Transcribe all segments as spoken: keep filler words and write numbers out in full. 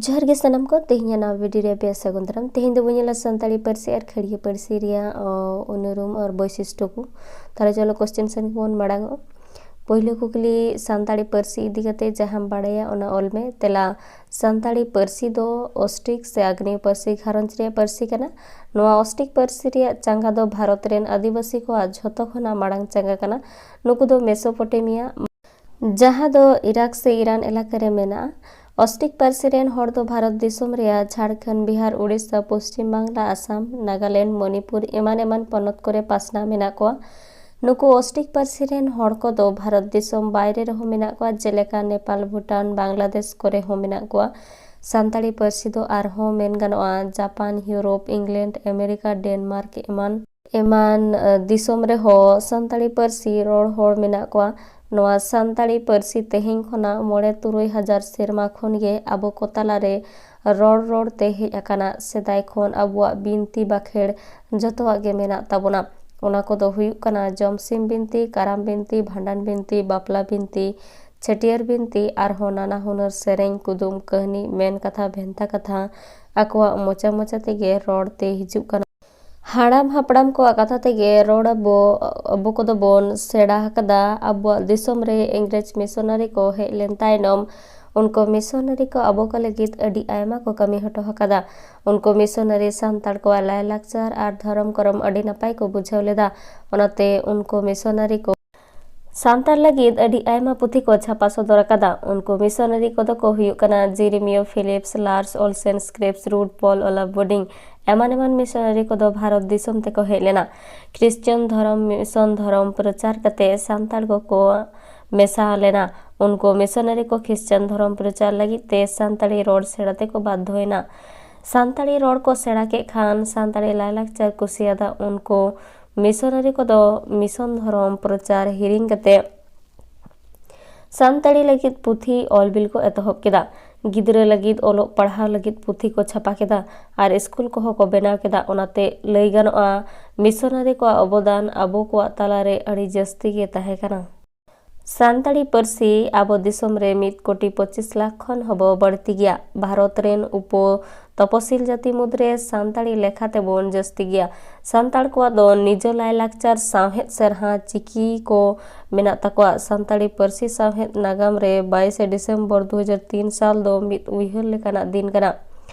ᱡᱚᱦᱟᱨ ᱜᱮ ᱥᱟᱱᱟᱢ ᱠᱚ, ᱛᱮᱦᱮᱧᱟᱜ ᱱᱟᱣᱟ ᱵᱷᱤᱰᱤᱭᱳ ᱨᱮ ᱟᱯᱮ ᱥᱟᱹᱜᱩᱱ ᱫᱟᱨᱟᱢ᱾ ᱛᱮᱦᱮᱧ ᱫᱚᱵᱚᱱ ᱧᱮᱞᱟ ᱥᱟᱱᱛᱟᱲᱤ ᱯᱟᱹᱨᱥᱤ ᱟᱨ ᱠᱷᱟᱹᱲᱭᱟᱹ ᱯᱟᱹᱨᱥᱤ ᱨᱮᱭᱟᱜ ᱚ, ᱩᱱᱩᱨᱩᱢ ᱟᱨ ᱵᱳᱭᱥᱤᱥᱴᱚ ᱠᱚ᱾ ᱛᱟᱦᱞᱮ ᱪᱚᱞᱚ ᱠᱚᱥᱪᱮᱱ ᱥᱮᱱ ᱜᱮᱵᱚᱱ ᱢᱟᱲᱟᱝᱚᱜᱼᱟ᱾ ᱯᱳᱭᱞᱳ ᱠᱩᱠᱞᱤ, ᱥᱟᱱᱛᱟᱲᱤ ᱯᱟᱹᱨᱥᱤ ᱤᱫᱤ ᱠᱟᱛᱮ ᱡᱟᱦᱟᱸᱢ ᱵᱟᱲᱟᱭᱟ ᱚᱱᱟ ᱚᱞ ᱢᱮ᱾ ᱛᱮᱞᱟ, ᱥᱟᱱᱛᱟᱲᱤ ᱯᱟᱹᱨᱥᱤ ᱫᱚ ᱚᱥᱴᱨᱤᱠ ᱥᱮ ᱟᱜᱽᱱᱮᱭᱚ ᱯᱟᱹᱨᱥᱤ ᱜᱷᱟᱨᱚᱸᱡᱽ ᱨᱮᱭᱟᱜ ᱯᱟᱹᱨᱥᱤ ᱠᱟᱱᱟ᱾ ᱱᱚᱣᱟ ᱚᱥᱴᱨᱤᱠ ᱯᱟᱹᱨᱥᱤ ᱨᱮᱭᱟᱜ ᱪᱟᱸᱜᱟ ᱫᱚ ᱵᱷᱟᱨᱚᱛ ᱨᱮᱱ ᱟᱹᱫᱤᱵᱟᱹᱥᱤ ᱠᱚᱣᱟᱜ ᱡᱷᱚᱛᱚ ᱠᱷᱚᱱᱟᱜ ᱢᱟᱲᱟᱝ ᱪᱟᱸᱜᱟ ᱠᱟᱱᱟ᱾ ᱱᱩᱠᱩ ᱫᱚ ᱢᱮᱥᱳᱯᱚᱴᱮᱢᱤᱭᱟ, ᱡᱟᱦᱟᱸ ᱫᱚ ᱤᱨᱟᱠ ᱥᱮ ᱤᱨᱟᱱ ᱮᱞᱟᱠᱟ ᱨᱮ ᱢᱮᱱᱟᱜᱼᱟ᱾ ᱚᱥᱴᱨᱤᱠ ᱯᱟᱹᱨᱥᱤ ᱨᱮᱱ ᱦᱚᱲ ᱫᱚ ᱵᱷᱟᱨᱚᱛ ᱫᱤᱥᱚᱢ ᱨᱮᱭᱟᱜ ᱡᱷᱟᱲᱠᱷᱚᱸᱰ, ᱵᱤᱦᱟᱨ, ᱩᱲᱤᱥᱥᱟ, ᱯᱚᱥᱪᱤᱢ ᱵᱟᱝᱞᱟ, ᱟᱥᱟᱢ, ᱱᱟᱜᱟᱞᱮᱱᱰ, ᱢᱚᱱᱤᱯᱩᱨ ᱮᱢᱟᱱ ᱮᱢᱟᱱ ᱯᱚᱱᱚᱛ ᱠᱚᱨᱮ ᱯᱟᱥᱱᱟᱣ ᱢᱮᱱᱟᱜ ᱠᱚᱣᱟ᱾ ᱱᱩᱠᱩ ᱚᱥᱴᱨᱤᱠ ᱯᱟᱹᱨᱥᱤ ᱨᱮᱱ ᱦᱚᱲ ᱠᱚᱫᱚ ᱵᱷᱟᱨᱚᱛ ᱫᱤᱥᱚᱢ ᱵᱟᱭᱨᱮ ᱨᱮᱦᱚᱸ ᱢᱮᱱᱟᱜ ᱠᱚᱣᱟ, ᱡᱮᱞᱮᱠᱟ ᱱᱮᱯᱟᱞ, ᱵᱷᱩᱴᱟᱱ, ᱵᱟᱝᱞᱟᱫᱮᱥ ᱠᱚᱨᱮ ᱦᱚᱸ ᱢᱮᱱᱟᱜ ᱠᱚᱣᱟ᱾ ᱥᱟᱱᱛᱟᱲᱤ ᱯᱟᱹᱨᱥᱤ ᱫᱚ ᱟᱨᱦᱚᱸ ᱢᱮᱱ ᱜᱟᱱᱚᱜᱼᱟ, Japan, Europe, England, America, Denmark ᱮᱢᱟᱱ ᱮᱢᱟᱱ, ᱮ, ᱫᱤᱥᱚᱢ ᱨᱮᱦᱚᱸ ᱥᱟᱱᱛᱟᱲᱤ ᱯᱟᱹᱨᱥᱤ ᱨᱚᱲ ᱦᱚᱲ ᱢᱮᱱᱟᱜ ᱠᱚᱣᱟ᱾ ᱱᱚᱣᱟ ᱥᱟᱱᱛᱟᱲᱤ ᱯᱟᱹᱨᱥᱤ ᱛᱮᱦᱮᱧ ᱠᱷᱚᱱᱟᱜ ᱢᱚᱬᱮ ᱛᱩᱨᱩᱭ ᱦᱟᱡᱟᱨ ᱥᱮᱨᱢᱟ ᱠᱷᱚᱱ ᱜᱮ ᱟᱵᱚ ᱠᱚ ᱛᱟᱞᱟ ᱨᱮ ᱨᱚᱲ ᱨᱚᱲ ᱛᱮ ᱦᱮᱡ ᱟᱠᱟᱱᱟ᱾ ᱥᱮᱫᱟᱭ ᱠᱷᱚᱱ ᱟᱵᱚᱣᱟᱜ ᱵᱤᱱᱛᱤ ᱵᱟᱠᱷᱮᱲ ᱡᱚᱛᱚᱣᱟᱜ ᱜᱮ ᱢᱮᱱᱟᱜ ᱛᱟᱵᱚᱱᱟ᱾ ᱚᱱᱟ ᱠᱚᱫᱚ ᱦᱩᱭᱩᱜ ᱠᱟᱱᱟ ᱡᱚᱢᱥᱤᱢ ᱵᱤᱱᱛᱤ, ᱠᱟᱨᱟᱢ ᱵᱤᱱᱛᱤ, ᱵᱷᱟᱸᱰᱟᱱ ᱵᱤᱱᱛᱤ, ᱵᱟᱯᱞᱟ ᱵᱤᱱᱛᱤ, ᱪᱷᱟᱹᱴᱭᱟᱹᱨ ᱵᱤᱱᱛᱤ, ᱟᱨᱦᱚᱸ ᱱᱟᱱᱟ ᱦᱩᱱᱟᱹᱨ ᱥᱮᱨᱮᱧ, ᱠᱩᱫᱩᱢ, ᱠᱟᱹᱦᱱᱤ, ᱢᱮᱱ ᱠᱟᱛᱷᱟ, ᱵᱷᱮᱱᱛᱟ ᱠᱟᱛᱷᱟ ᱟᱠᱚᱣᱟᱜ ᱢᱚᱪᱟ ᱢᱚᱪᱟ ᱛᱮᱜᱮ ᱨᱚᱲ ᱛᱮ ᱦᱤᱡᱩᱜ ᱠᱟᱱᱟ᱾ ᱦᱟᱲᱟᱢ ᱦᱟᱯᱲᱟᱢ ᱠᱚᱣᱟᱜ ᱠᱟᱛᱷᱟ ᱛᱮᱜᱮ ᱨᱚᱲ ᱟᱵᱚ, ᱟᱵᱚ ᱠᱚᱫᱚ ᱵᱚᱱ ᱥᱮᱬᱟ ᱟᱠᱟᱫᱟ᱾ ᱟᱵᱚᱣᱟᱜ ᱫᱤᱥᱚᱢ ᱨᱮ ᱤᱝᱨᱮᱡᱽ ᱢᱤᱥᱚᱱᱟᱨᱤ ᱠᱚ ᱦᱮᱡ ᱞᱮᱱ ᱛᱟᱭᱱᱚᱢ, ᱩᱱᱠᱩ ᱢᱤᱥᱚᱱᱟᱨᱤ ᱠᱚ ᱟᱵᱚ ᱠᱚ ᱞᱟᱹᱜᱤᱫ ᱟᱹᱰᱤ ᱟᱭᱢᱟ ᱠᱚ ᱠᱟᱹᱢᱤ ᱦᱚᱴᱚ ᱟᱠᱟᱫᱟ᱾ ᱩᱱᱠᱩ ᱢᱤᱥᱚᱱᱟᱨᱤ ᱥᱟᱱᱛᱟᱲ ᱠᱚᱣᱟᱜ ᱞᱟᱭᱼᱞᱟᱠᱪᱟᱨ ᱟᱨ ᱫᱷᱚᱨᱚᱢ ᱠᱚᱨᱚᱢ ᱟᱹᱰᱤ ᱱᱟᱯᱟᱭ ᱠᱚ ᱵᱩᱡᱷᱟᱹᱣ ᱞᱮᱫᱟ᱾ ᱚᱱᱟᱛᱮ ᱩᱱᱠᱩ ᱢᱤᱥᱚᱱᱟᱨᱤ ᱠᱚ ᱥᱟᱱᱛᱟᱲ ᱞᱟᱹᱜᱤᱫ ᱟᱹᱰᱤ ᱟᱭᱢᱟ ᱯᱩᱛᱷᱤ ᱠᱚ ᱪᱷᱟᱯᱟ ᱥᱚᱫᱚᱨ ᱟᱠᱟᱫᱟ᱾ ᱩᱱᱠᱩ ᱢᱤᱥᱚᱱᱟᱨᱤ ᱠᱚᱫᱚ ᱠᱚ ᱦᱩᱭᱩᱜ ᱠᱟᱱᱟ ᱡᱤᱨᱤᱢᱤᱭᱳ ᱯᱷᱤᱞᱤᱯᱥ, ᱞᱟᱨᱥ ᱳᱞᱥᱮᱱ, ᱥᱠᱨᱤᱯᱥ ᱨᱩᱰ, ᱯᱚᱞ ᱚᱞᱟᱵ ᱵᱳᱰᱤᱝ᱾ ᱮᱢᱟᱱ ᱮᱢᱟᱱ ᱢᱤᱥᱚᱱᱟᱨᱤ ᱠᱚᱫᱚ ᱵᱷᱟᱨᱚᱛ ᱫᱤᱥᱚᱢ ᱛᱮᱠᱚ ᱦᱮᱡ ᱞᱮᱱᱟ᱾ ᱠᱷᱨᱤᱥᱪᱟᱱ ᱫᱷᱚᱨᱚᱢ ᱢᱤᱥᱚᱱ ᱫᱷᱚᱨᱚᱢ ᱯᱨᱚᱪᱟᱨ ᱠᱟᱛᱮ ᱥᱟᱱᱛᱟᱲ ᱠᱚᱠᱚ ᱢᱮᱥᱟ ᱞᱮᱱᱟ᱾ ᱩᱱᱠᱩ ᱢᱤᱥᱚᱱᱟᱨᱤ ᱠᱚ ᱠᱷᱨᱤᱥᱪᱟᱱ ᱫᱷᱚᱨᱚᱢ ᱯᱨᱚᱪᱟᱨ ᱞᱟᱹᱜᱤᱫ ᱛᱮ ᱥᱟᱱᱛᱟᱲᱤ ᱨᱚᱲ ᱥᱮᱬᱟ ᱛᱮᱠᱚ ᱵᱟᱫᱽᱫᱷᱚᱭᱮᱱᱟ᱾ ᱥᱟᱱᱛᱟᱲᱤ ᱨᱚᱲ ᱠᱚ ᱥᱮᱬᱟ ᱠᱮᱫ ᱠᱷᱟᱱ ᱥᱟᱱᱛᱟᱲᱤ ᱞᱟᱭᱼᱞᱟᱠᱪᱟᱨ ᱠᱩᱥᱤᱭᱟᱫᱟ᱾ ᱩᱱᱠᱩ ᱢᱤᱥᱚᱱᱟᱨᱤ ᱠᱚᱫᱚ ᱢᱤᱥᱚᱱ ᱫᱷᱚᱨᱚᱢ ᱯᱨᱚᱪᱟᱨ ᱦᱤᱲᱤᱧ ᱠᱟᱛᱮ ᱥᱟᱱᱛᱟᱲᱤ ᱞᱟᱹᱜᱤᱫ ᱯᱩᱛᱷᱤ ᱚᱞ ᱵᱤᱞ ᱠᱚ ᱮᱛᱚᱦᱚᱵ ᱠᱮᱫᱟ᱾ ᱜᱤᱫᱽᱨᱟᱹ ᱞᱟᱹᱜᱤᱫ ᱚᱞᱚᱜ ᱯᱟᱲᱦᱟᱣ ᱞᱟᱹᱜᱤᱫ ᱯᱩᱛᱷᱤ ᱠᱚ ᱪᱷᱟᱯᱟ ᱠᱮᱫᱟ ᱟᱨ ᱥᱠᱩᱞ ᱠᱚᱦᱚᱸ ᱠᱚ ᱵᱮᱱᱟᱣ ᱠᱮᱫᱟ᱾ ᱚᱱᱟᱛᱮ ᱞᱟᱹᱭ ᱜᱟᱱᱚᱜᱼᱟ, ᱢᱤᱥᱚᱱᱟᱨᱤ ᱠᱚᱣᱟᱜ ᱚᱵᱚᱫᱟᱱ ᱟᱵᱚ ᱠᱚᱣᱟᱜ ᱛᱟᱞᱟᱨᱮ ᱟᱹᱰᱤ ᱡᱟᱹᱥᱛᱤ ᱜᱮ ᱛᱟᱦᱮᱸ ᱠᱟᱱᱟ᱾ ᱥᱟᱱᱛᱟᱲᱤ ᱯᱟᱹᱨᱥᱤ ᱟᱵᱚ ᱫᱤᱥᱚᱢ ᱨᱮ ᱢᱤᱫ ᱠᱳᱴᱤ ᱯᱚᱸᱪᱤᱥ ᱞᱟᱠᱷ ᱠᱷᱚᱱ ᱦᱚᱸᱵᱚ ᱵᱟᱹᱲᱛᱤ ᱜᱮᱭᱟ᱾ ᱵᱷᱟᱨᱚᱛ ᱨᱮᱱ ᱩᱯᱚ ᱛᱚᱯᱚᱥᱤᱞ ᱡᱟᱹᱛᱤ ᱢᱩᱫᱽᱨᱮ ᱥᱟᱱᱛᱟᱲᱤ ᱞᱮᱠᱷᱟ ᱛᱮᱵᱚᱱ ᱡᱟᱹᱥᱛᱤ ᱜᱮᱭᱟ᱾ ᱥᱟᱱᱛᱟᱲ ᱠᱚᱣᱟᱜ ᱫᱚ ᱱᱤᱡᱚ ᱞᱟᱭᱼᱞᱟᱠᱪᱟᱨ, ᱥᱟᱶᱦᱮᱫ ᱥᱮᱨᱦᱟ, ᱪᱤᱠᱤ ᱠᱚ ᱢᱮᱱᱟᱜ ᱛᱟᱠᱚᱣᱟ᱾ ᱥᱟᱱᱛᱟᱲᱤ ᱯᱟᱹᱨᱥᱤ ᱥᱟᱶᱦᱮᱫ ᱱᱟᱜᱟᱢ ᱨᱮ ᱵᱟᱭᱤᱥᱮ ᱰᱤᱥᱮᱢᱵᱚᱨ ᱫᱩ ᱦᱟᱡᱟᱨ ᱛᱤᱱ ᱥᱟᱞ ᱫᱚ ᱢᱤᱫ ᱩᱭᱦᱟᱹᱨ ᱞᱮᱠᱟᱱᱟᱜ ᱫᱤᱱ ᱠᱟᱱᱟ,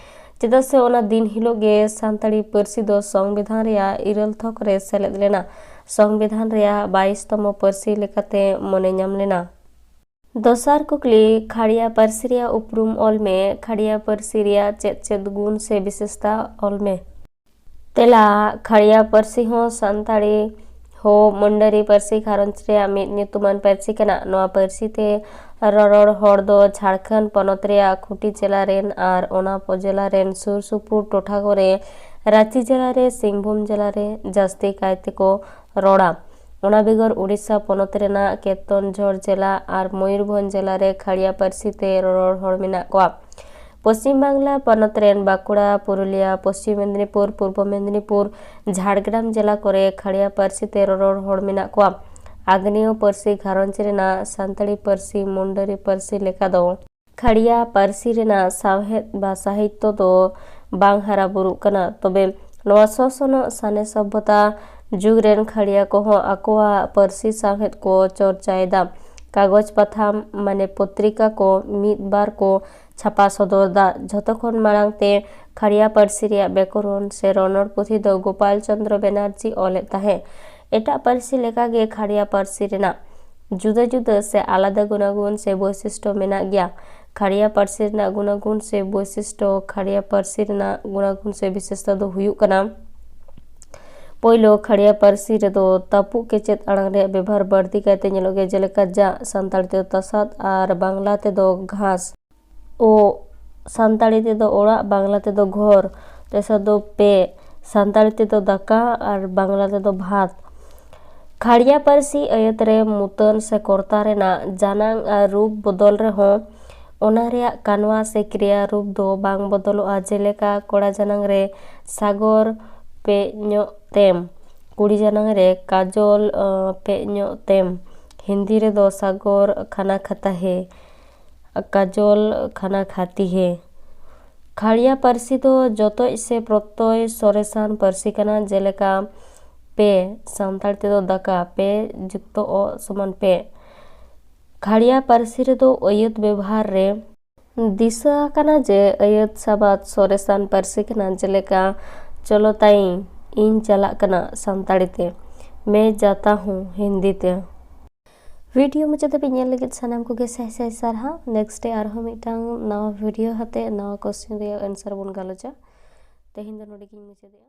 ᱪᱮᱫᱟᱜ ᱥᱮ ᱚᱱᱟ ᱫᱤᱱ ᱦᱤᱞᱳᱜ ᱜᱮ ᱥᱟᱱᱛᱟᱲᱤ ᱯᱟᱹᱨᱥᱤ ᱫᱚ ᱥᱚᱝᱵᱤᱫᱷᱟᱱ ᱨᱮᱭᱟᱜ ᱤᱨᱟᱹᱞ ᱛᱷᱚᱠ ᱨᱮ ᱥᱮᱞᱮᱫ ᱞᱮᱱᱟ᱾ ᱥᱚᱝᱵᱤᱫᱷᱟᱱ ᱨᱮᱭᱟᱜ ᱵᱟᱭᱤᱥ ᱛᱚᱢᱚ ᱯᱟᱹᱨᱥᱤ ᱞᱮᱠᱟᱛᱮ ᱢᱚᱱᱮ ᱧᱟᱢ ᱞᱮᱱᱟ᱾ ᱫᱚᱥᱟᱨ ᱠᱩᱠᱞᱤ, ᱠᱷᱟᱲᱤᱭᱟ ᱯᱟᱹᱨᱥᱤ ᱨᱮᱭᱟᱜ ᱩᱯᱨᱩᱢ ᱚᱞ ᱢᱮ᱾ ᱠᱷᱟᱲᱤᱭᱟ ᱯᱟᱹᱨᱥᱤ ᱨᱮᱭᱟᱜ ᱪᱮᱫ ᱪᱮᱫ ᱜᱩᱱ ᱥᱮ ᱵᱤᱥᱮᱥᱛᱟ ᱚᱞ ᱢᱮ᱾ ᱛᱮᱞᱟ, ᱠᱷᱟᱲᱤᱭᱟ ᱯᱟᱹᱨᱥᱤ ᱦᱚᱸ ᱥᱟᱱᱛᱟᱲᱤ ᱦᱳ ᱢᱩᱱᱰᱟᱹᱨᱤ ᱯᱟᱹᱨᱥᱤ ᱜᱷᱟᱨᱚᱸᱡᱽ ᱨᱮᱭᱟᱜ ᱢᱤᱫ ᱧᱩᱛᱩᱢᱟᱱ ᱯᱟᱹᱨᱥᱤ ᱠᱟᱱᱟ᱾ ᱱᱚᱣᱟ ᱯᱟᱹᱨᱥᱤ ᱛᱮ ᱨᱚᱨᱚᱲ ᱦᱚᱲ ᱫᱚ ᱡᱷᱟᱲᱠᱷᱚᱸᱰ ᱯᱚᱱᱚᱛ ᱨᱮᱭᱟᱜ ᱠᱷᱩᱸᱴᱤ ᱡᱮᱞᱟ ᱨᱮᱱ ᱟᱨ ᱚᱱᱟ ᱯᱚ-, ᱡᱮᱞᱟ ᱨᱮᱱ ᱥᱩᱨ ᱥᱩᱯᱩᱨ ᱴᱚᱴᱷᱟ ᱠᱚᱨᱮ, ᱨᱟᱸᱪᱤ ᱡᱮᱞᱟ ᱨᱮ, ᱥᱤᱝᱵᱷᱩᱢ ᱡᱮᱞᱟ ᱨᱮ ᱡᱟᱹᱥᱛᱤ ᱠᱟᱭ ᱛᱮᱠᱚ ᱨᱚᱲᱟ᱾ ᱚᱱᱟ ᱵᱮᱜᱚᱨ ᱩᱰᱤᱥᱟ ᱯᱚᱱᱚᱛ ᱨᱮᱱᱟᱜ ᱠᱮᱛᱚᱱ ᱡᱷᱚᱨ ᱡᱮᱞᱟ ᱟᱨ ᱢᱚᱭᱩᱨᱵᱷᱚᱸᱡᱽ ᱡᱮᱞᱟ ᱨᱮ ᱠᱷᱟᱲᱤᱭᱟ ᱯᱟᱹᱨᱥᱤ ᱛᱮ ᱨᱚᱨᱚᱲ ᱦᱚᱲ ᱢᱮᱱᱟᱜ ᱠᱚᱣᱟ᱾ ᱯᱚᱥᱪᱤᱢ ᱵᱟᱝᱞᱟ ᱯᱚᱱᱚᱛ ᱨᱮᱱ ᱵᱟᱸᱠᱩᱲᱟ, ᱯᱩᱨᱩᱞᱤᱭᱟ, ᱯᱚᱥᱪᱤᱢ ᱢᱮᱫᱽᱱᱤᱯᱩᱨ, ᱯᱩᱨᱵᱚ ᱢᱮᱫᱽᱱᱤᱯᱩᱨ, ᱡᱷᱟᱲᱜᱨᱟᱢ ᱡᱮᱞᱟ ᱠᱚᱨᱮ ᱠᱷᱟᱲᱤᱭᱟ ᱯᱟᱹᱨᱥᱤ ᱛᱮ ᱨᱚᱨᱚᱲ ᱦᱚᱲ ᱢᱮᱱᱟᱜ ᱠᱚᱣᱟ᱾ ᱟᱜᱽᱱᱮᱭᱚ ᱯᱟᱹᱨᱥᱤ ᱜᱷᱟᱨᱚᱸᱡᱽ ᱨᱮᱱᱟᱜ ᱥᱟᱱᱛᱟᱲᱤ ᱯᱟᱹᱨᱥᱤ ᱢᱩᱱᱰᱟᱹᱨᱤ ᱯᱟᱹᱨᱥᱤ ᱞᱮᱠᱟ ᱫᱚ ᱠᱷᱟᱲᱤᱭᱟ ᱯᱟᱹᱨᱥᱤ ᱨᱮᱱᱟᱜ ᱥᱟᱶᱦᱮᱫ ᱵᱟ ᱥᱟᱦᱤᱛᱛᱚ ᱫᱚ ᱵᱟᱝ ᱦᱟᱨᱟ ᱵᱩᱨᱩᱜ ᱠᱟᱱᱟ᱾ ᱛᱚᱵᱮ ᱱᱚᱣᱟ ᱥᱚᱥᱚᱱᱚᱜ ᱥᱟᱱᱮ ᱥᱚᱵᱷᱚᱛᱟ ᱡᱩᱜᱽ ᱨᱮᱱ ᱠᱷᱟᱲᱤᱭᱟ ᱠᱚᱦᱚᱸ ᱟᱠᱚᱣᱟᱜ ᱯᱟᱹᱨᱥᱤ ᱥᱟᱶᱦᱮᱫ ᱠᱚ ᱪᱚᱨᱪᱟᱭᱮᱫᱟ᱾ ᱠᱟᱜᱚᱡᱽ ᱯᱟᱛᱷᱟᱢ ᱢᱟᱱᱮ ᱯᱚᱛᱨᱤᱠᱟ ᱠᱚ ᱢᱤᱫ ᱵᱟᱨ ᱠᱚ ᱪᱷᱟᱯᱟ ᱥᱚᱫᱚᱨ ᱫᱟ᱾ ᱡᱷᱚᱛᱚ ᱠᱷᱚᱱ ᱢᱟᱲᱟᱝ ᱛᱮ ᱠᱷᱟᱲᱤᱭᱟ ᱯᱟᱹᱨᱥᱤ ᱨᱮᱭᱟᱜ ᱵᱮᱠᱚᱨᱚᱱ ᱥᱮ ᱨᱚᱱᱚᱲ ᱯᱩᱛᱷᱤ ᱫᱚ ᱜᱳᱯᱟᱞ ᱪᱚᱸᱫᱽᱨᱚ ᱵᱮᱱᱟᱨᱡᱤ ᱚᱞᱮᱫ ᱛᱟᱦᱮᱸ᱾ ᱮᱴᱟᱜ ᱯᱟᱹᱨᱥᱤ ᱞᱮᱠᱟᱜᱮ ᱠᱷᱟᱲᱤᱭᱟ ᱯᱟᱹᱨᱥᱤ ᱨᱮᱱᱟᱜ ᱡᱩᱫᱟᱹ ᱡᱩᱫᱟᱹ ᱥᱮ ᱟᱞᱟᱫᱟ ᱜᱩᱱᱟᱜᱩᱱ ᱥᱮ ᱵᱳᱭᱥᱤᱥᱴᱚ ᱢᱮᱱᱟᱜ ᱜᱮᱭᱟ᱾ ᱠᱷᱟᱲᱤᱭᱟ ᱯᱟᱹᱨᱥᱤ ᱨᱮᱱᱟᱜ ᱜᱩᱱᱟᱜᱩᱱ ᱥᱮ ᱵᱳᱭᱥᱤᱥᱴᱚ, ᱠᱷᱟᱲᱤᱭᱟ ᱯᱟᱹᱨᱥᱤ ᱨᱮᱱᱟᱜ ᱜᱩᱱᱟᱜᱩᱱ ᱥᱮ ᱵᱤᱥᱮᱥᱛᱟ ᱫᱚ ᱦᱩᱭᱩᱜ ᱠᱟᱱᱟ, ᱯᱳᱭᱞᱳ, ᱠᱷᱟᱲᱤᱭᱟ ᱯᱟᱹᱨᱥᱤ ᱨᱮᱫᱚ ᱛᱟᱹᱯᱩᱜ ᱠᱮᱪᱮᱫ ᱟᱲᱟᱝ ᱨᱮᱭᱟᱜ ᱵᱮᱵᱷᱟᱨ ᱵᱟᱹᱲᱛᱤ ᱠᱟᱭᱛᱮ ᱧᱮᱞᱚᱜ ᱜᱮᱭᱟ, ᱡᱮᱞᱮᱠᱟ ᱡᱟᱜ, ᱥᱟᱱᱛᱟᱲᱤ ᱛᱮᱫᱚ ᱛᱟᱥᱟᱫ ᱟᱨ ᱵᱟᱝᱞᱟ ᱛᱮᱫᱚ ᱜᱷᱟᱥ᱾ ᱳ, ᱥᱟᱱᱛᱟᱲᱤ ᱛᱮᱫᱚ ᱚᱲᱟᱜ, ᱵᱟᱝᱞᱟ ᱛᱮᱫᱚ ᱜᱷᱚᱨ᱾ ᱛᱮᱥᱟᱨ ᱫᱚ ᱯᱮ, ᱥᱟᱱᱛᱟᱲᱤ ᱛᱮᱫᱚ ᱫᱟᱠᱟ ᱟᱨ ᱵᱟᱝᱞᱟ ᱛᱮᱫᱚ ᱵᱷᱟᱛ᱾ ᱠᱷᱟᱲᱤᱭᱟ ᱯᱟᱹᱨᱥᱤ ᱟᱹᱭᱟᱹᱛ ᱨᱮ ᱢᱩᱛᱟᱹᱱ ᱥᱮ ᱠᱚᱨᱛᱟ ᱨᱮᱱᱟᱜ ᱡᱟᱱᱟᱝ ᱟᱨ ᱨᱩᱯ ᱵᱚᱫᱚᱞ ᱨᱮᱦᱚᱸ ᱚᱱᱟ ᱨᱮᱭᱟᱜ ᱠᱟᱱᱣᱟ ᱥᱮ ᱠᱨᱤᱭᱟ ᱨᱩᱯ ᱫᱚ ᱵᱟᱝ ᱵᱚᱫᱚᱞᱚᱜᱼᱟ᱾ ᱡᱮᱞᱮᱠᱟ, ᱠᱚᱲᱟ ᱡᱟᱱᱟᱝ ᱨᱮ ᱥᱟᱜᱚᱨ ᱯᱮ ᱧᱚᱜ ᱛᱮᱢ, ᱠᱩᱲᱤ ᱡᱟᱱᱟᱝ ᱨᱮ ᱠᱟᱡᱚᱞ, ᱟᱸ, ᱯᱮ ᱧᱚᱜ ᱛᱮᱢ᱾ ᱦᱤᱱᱫᱤ ᱨᱮᱫᱚ ᱥᱟᱜᱚᱨ ᱠᱷᱟᱱᱟ ᱠᱷᱟᱛᱟ ᱦᱮ, ᱠᱟᱡᱚᱞ ᱠᱷᱟᱱᱟ ᱠᱷᱟᱛᱤ ᱦᱮ᱾ ᱠᱷᱟᱲᱭᱟ ᱯᱟᱹᱨᱥᱤ ᱫᱚ ᱡᱚᱛᱚᱡ ᱥᱮ ᱯᱨᱚᱛᱚᱭ ᱥᱚᱨᱮᱥᱟᱱ ᱯᱟᱹᱨᱥᱤ ᱠᱟᱱᱟ, ᱡᱮᱞᱮᱠᱟ ᱯᱮ, ᱥᱟᱱᱛᱟᱲ ᱛᱮᱫᱚ ᱫᱟᱠᱟ, ᱯᱮ ᱡᱩᱠᱛᱚ ᱚ ᱥᱚᱢᱟᱱ ᱯᱮ᱾ ᱠᱷᱟᱲᱭᱟ ᱯᱟᱹᱨᱥᱤ ᱨᱮᱫᱚ ᱟᱹᱭᱟᱹᱛ ᱵᱮᱵᱷᱟᱨ ᱨᱮ ᱫᱤᱥᱟᱹ ᱟᱠᱟᱱᱟ ᱡᱮ ᱟᱹᱭᱟᱹᱛ ᱥᱟᱵᱟᱫ ᱥᱚᱨᱮᱥᱟᱱ ᱯᱟᱹᱨᱥᱤ ᱠᱟᱱᱟ, ᱡᱮᱞᱮᱠᱟ ᱪᱚᱞᱚ ᱛᱟᱭᱤᱧ, ᱤᱧ ᱪᱟᱞᱟᱜ ᱠᱟᱱᱟ ᱥᱟᱱᱛᱟᱲᱤ ᱛᱮ, ᱢᱮ ᱡᱟᱛᱟ ᱦᱩᱸ ᱦᱤᱱᱫᱤ ᱛᱮ᱾ ᱵᱷᱤᱰᱤᱭᱳ ᱢᱩᱪᱟᱹᱫ ᱫᱷᱟᱹᱵᱤᱡ ᱧᱮᱞ ᱞᱟᱹᱜᱤᱫ ᱥᱟᱱᱟᱢ ᱠᱚᱜᱮ ᱥᱟᱭ ᱥᱟᱭ ᱥᱟᱨᱦᱟᱣ᱾ ᱱᱮᱠᱥᱴ ᱰᱮ ᱟᱨᱦᱚᱸ ᱢᱤᱫᱴᱟᱝ ᱱᱟᱣᱟ ᱵᱷᱤᱰᱤᱭᱳ ᱦᱟᱛᱮ ᱱᱟᱣᱟ ᱠᱚᱥᱪᱮᱱ ᱨᱮᱭᱟᱜ ᱟᱱᱥᱟᱨ ᱵᱚᱱ ᱜᱟᱞᱚᱪᱟ᱾ ᱛᱮᱦᱮᱧ ᱫᱚ ᱱᱚᱰᱮ ᱜᱤᱧ ᱢᱩᱪᱟᱹᱫᱮᱜᱼᱟ᱾